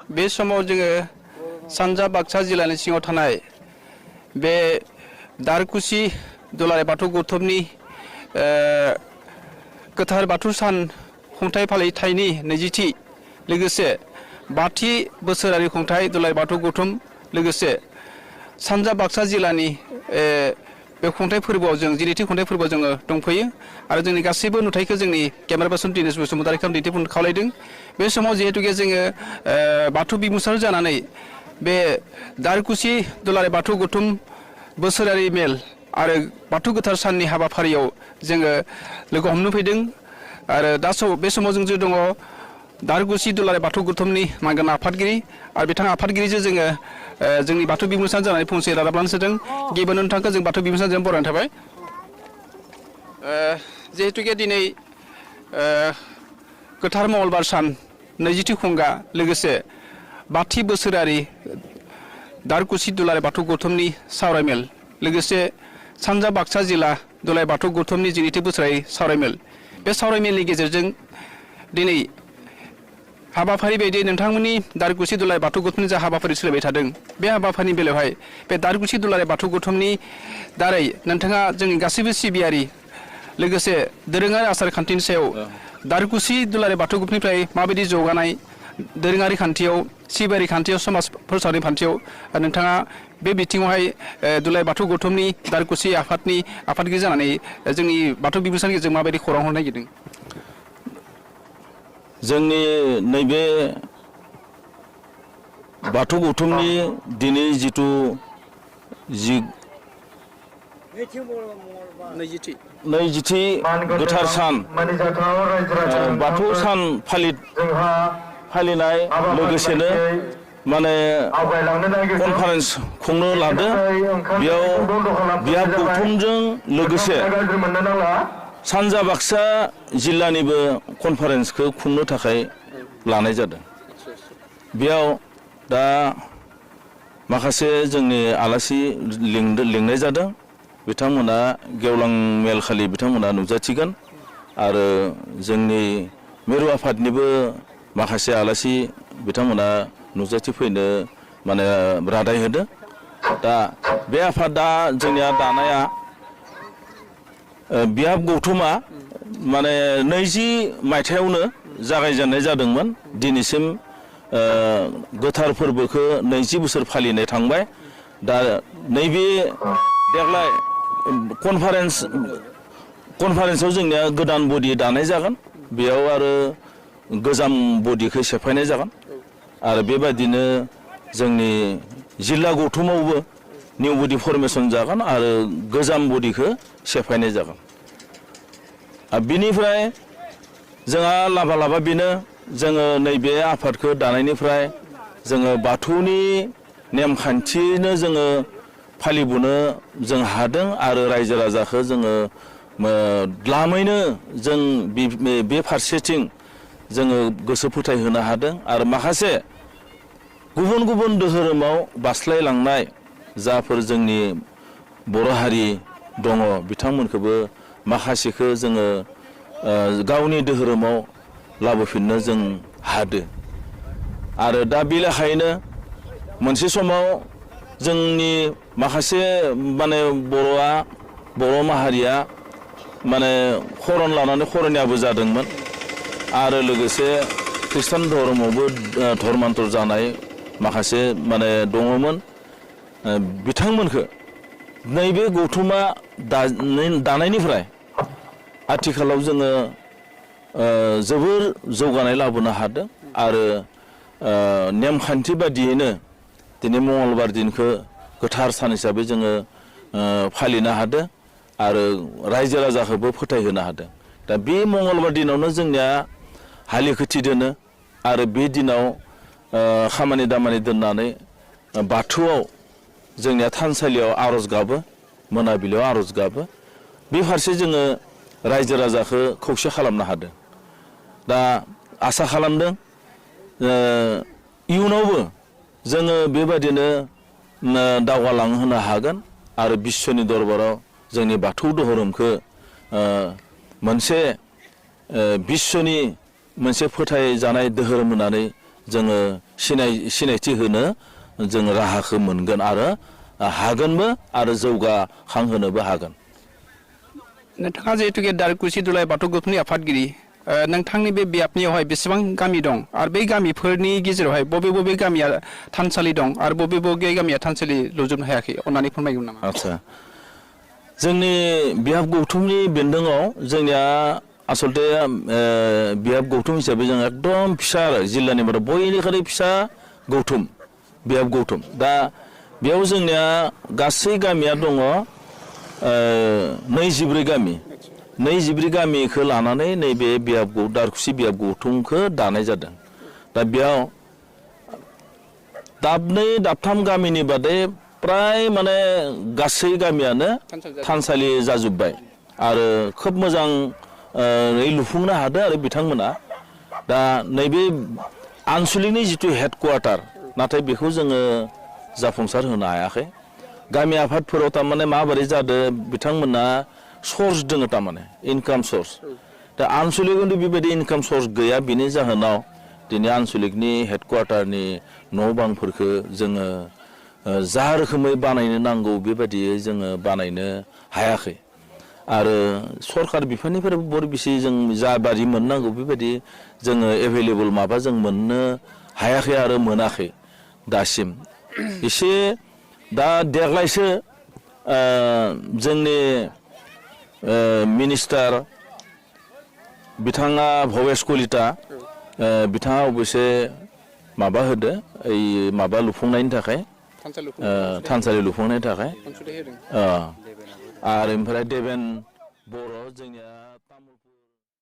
बे समाव जोङो सानजा बाक्सा जिल्लानि सिङाव थानाय बे दारकुसि दुलाराय बाथौ गौथुमनि गोथार बाथौ सान खुंथाइ फालिथायनि 20थि लोगोसे 5थि बोसोरारि खुंथाइ दुलाराय बाथौ गौथुम लोगोसे सानजा बाक्सा जिल्लानि बे खुंथाइ फोरबोआव जों 12थि खुंथाइ फोरबोआव जोङो दंफैयो आरो जोंनि गासैबो नुथायखौ जोंनि केमेरा पार्सन दिनेश बसुमतारीखौ दिन्थिफुंनो खावलायदों। बे समाव जिहेतुके जोङो बाथौ बिमुसार जानानै बे दारकुसि दुलाराय बाथौ गौथुम बोसोरारि मेल आरो बाथौ गोथार साननि हाबाफारियाव जोङो लोगो हमनो फैदों आरो बे समाव जों दङ दारकुसि दुलाराय बाथौ गौथुमनि मानगोनां आफादगिरि आरो बिथां आफादगिरिजों जोङो जोंनि बाथौ बिमुसार जानानै फंसे रादाब लानो सोदों। गिबियावनो नोंथांखौ जों बाथौ बिमुसारजों बरायनाय थाबाय। जिहेतुके दिनै गोथार मंगलबार सान 20थि खुंगा लोगोसे 5थि बोसोरारि दारकुसि दुलाराय बाथौ गौथुमनि सावरायमेल लोगोसे सानजा बाक्सा जिल्ला दुलाराय बाथौ गौथुमनि 12थि बोसोरारि सावरायमेल बे सावरायमेलनि गेजेरजों दिनै हाबाफारि बायदि नोंथांमोननि दारकुसि दुलाराय बाथौ गौथुमनि जा हाबाफारि सोलिबाय थादों बे हाबाफारिनि बेलायावहाय बे दारकुसि दुलाराय बाथौ गौथुमनि दारै नोंथाङा जोंनि गासैबो सिबियारि लोगोसे दोरोङारि आसार खान्थिनि सायाव दारकुसि दुलाराय बाथौ गौथुमनिफ्राय माबायदि जौगानाय दोरोङारि खान्थियाव सिबियारि खान्थियाव समाज फोसावनाय खान्थियाव नोंथाङा बे बिथिङावहाय दुलाराय बाथौ गौथुमनि दारकुसि आफादनि आफादगिरि जानानै जोंनि बाथौ बिमुसारनि गेजेरजों माबायदि खौरां हरनो नागिरदों? जोंनि नैबे बाथौ गौथुमनि दिनै जिथु 20थि गोथार सान बाथौ सान फालिनाय लोगोसेनो माने कनफारेन्स खुंनो लादों। बेयाव बिहाब गौथुमजों लोगोसे सानजा बाक्सा जिल्लानिबो कनफारेन्सखौ खुंनो थाखाय लानाय जादों। बेयाव दा माखासे जोंनि आलासि लिंनाय जादों। बिथांमोना गेवलां मेल खालि बिथांमोना नुजाथिगोन आरो जोंनि मिरु आफादनिबो माखासे आलासि बिथांमोना नुजाथिफैनो माने रादाय होदों। दा बे आफादा जोंनिया दानाया बिहाब गौथुमा माने 20 मायथाइयावनो जागायजेननाय जादोंमोन। दिनैसिम गोथार फोरबोखौ 20 बोसोर फालिनाय थांबाय। दा नैबे देग्लाय कनफारेन्सआव जोंनिया गोदान बडि दानाय जागोन। बेयाव आरो गोजाम बडिखौ सेफायनाय जागोन आरो बेबायदिनो जोंनि जिल्ला गौथुमावबो निउ बडि फरमेसन जागोन आरो गोजाम बडिखौ सेफायनाय जागोन। बिनिफ्राय जोंहा लाबा बेनो जोङो नैबे आफादखौ दानायनिफ्राय जोङो बाथौनि नेमखान्थिनो जोङो फालिबोनो जों हादों आरो रायजो राजाखौ जोङो द्लामैनो जों बे फारसेथिं जोङो गोसो फोथायहोनो हादों आरो माखासे गुबुन गुबुन धोरोमाव बास्लायलांनाय जाफोर जोंनि बर' हारि दङ बिथांमोनखौबो माखासेखौ जोङो गावनि धोरोमाव लाबोफिननो जों हादो आरो दा बे लेखायैनो मोनसे समाव जोंनि माखासे माने बर' माहारिया माने खरन लानानै खरनियाबो जादोंमोन आरो लोगोसे ख्रिस्टान धर्मावबो धर्मान्तर जानाय माखासे माने दङमोन। बिथांमोनखौ नैबे गौथुमा दानायनिफ्राय आथिखालाव जोङो जोबोर जौगानाय लाबोनो हादों आरो नेमखान्थि बादियैनो दिनै मंगलबार दिनखौ गोथार सान हिसाबै जोङो फालिनो हादों आरो रायजो राजाखौबो फोथायहोनो हादों। दा बे मंगलबार दिनावनो जोंनिया हालिखोथि दोनो आरो बे दिनाव खामानि दामानि दोननानै बाथौआव जोंनिया थानसालियाव आर'ज गाबो, मोनाबिलियाव आर'ज गाबो। बे फारसे जोङो रायजो राजाखौ खौसे खालामनो हादों। दा आसा खालामदों इयुनावबो जोङो बेबायदिनो दावगालांहोनो हागोन आरो बिश्वनि दरबाराव जोंनि बाथौ धोरोमखौ मोनसे बिश्वनि मोनसे फोथायजानाय धोरोम होननानै जोङो सिनायथि होनो जों राहाखौ मोनगोन आरो हागोनबो आरो जौगाखांहोनोबो हागोन। नोंथाङा जिहेतुके दारकुसि दुलाराय बाथौ गौथुमनि आफादगिरि नोंथांनि बे बियाबनियावहाय बेसेबां गामि दं आरो बै गामिफोरनि गेजेरावहाय बबे गामिया थानसालि दं आरो बबे गामिया थानसालि लुजोबनो हायाखै अन्नानै फोरमायगोन नामा? आदसा जोंनि बियाब गौथुमनि बेन्दोङाव जोंनिया आसलते बियाब गौथुम हिसाबै जों एकदम फिसा आरो जिल्लानि मादाव बयनिख्रुइ फिसा गौथुम बियाब गौथुम। दा बेयाव जोंनिया गासै गामिया दङ 24 गामि 24 गामिखौ लानानै नैबे दारकुसि बियाब गौथुमखौ दानाय जादों। दा बेयाव दाबनै दाबथाम गामिनि बादै प्राय माने गासै गामियानो थानसालि जाजोब्बाय आरो खोब मोजां लुफुंनो हादों आरो बिथांमोना। दा नैबे आनसलिकनि जिथु हेडक्वार्टार नाथाय बेखौ जोङो जाफुंसार होनो हायाखै। गामि आफादफोराव थारमाने माबोरै जादों बिथांमोना सर्स दङ थारमाने इनकाम सर्स। दा आनसलिकआव बेबायदि इनकाम सर्स गैया, बेनि जाहोनाव दिनै आनसलिकनि हेडक्वार्टारनि न' बांफोरखौ जोङो जा रोखोमै बानायनो नांगौ बेबायदियै जोङो बानायनो हायाखै आरो सरकार बिफाननिफ्राय बर बिसि जों जा बादि मोननांगौ बेबायदि जोङो एभेलेबल माबा जों मोननो हायाखै आरो मोनाखै दासिम। एसे दा देग्लायसो जोंनि मिनिस्टार बिथाङा भबेस कलिता बिथाङा अबयसे माबा होदो ओइ माबा लुफुंनायनि थाखाय थानसालि लुफुंनायनि थाखाय आरो ओमफ्राय देबेन बर' जोंनिया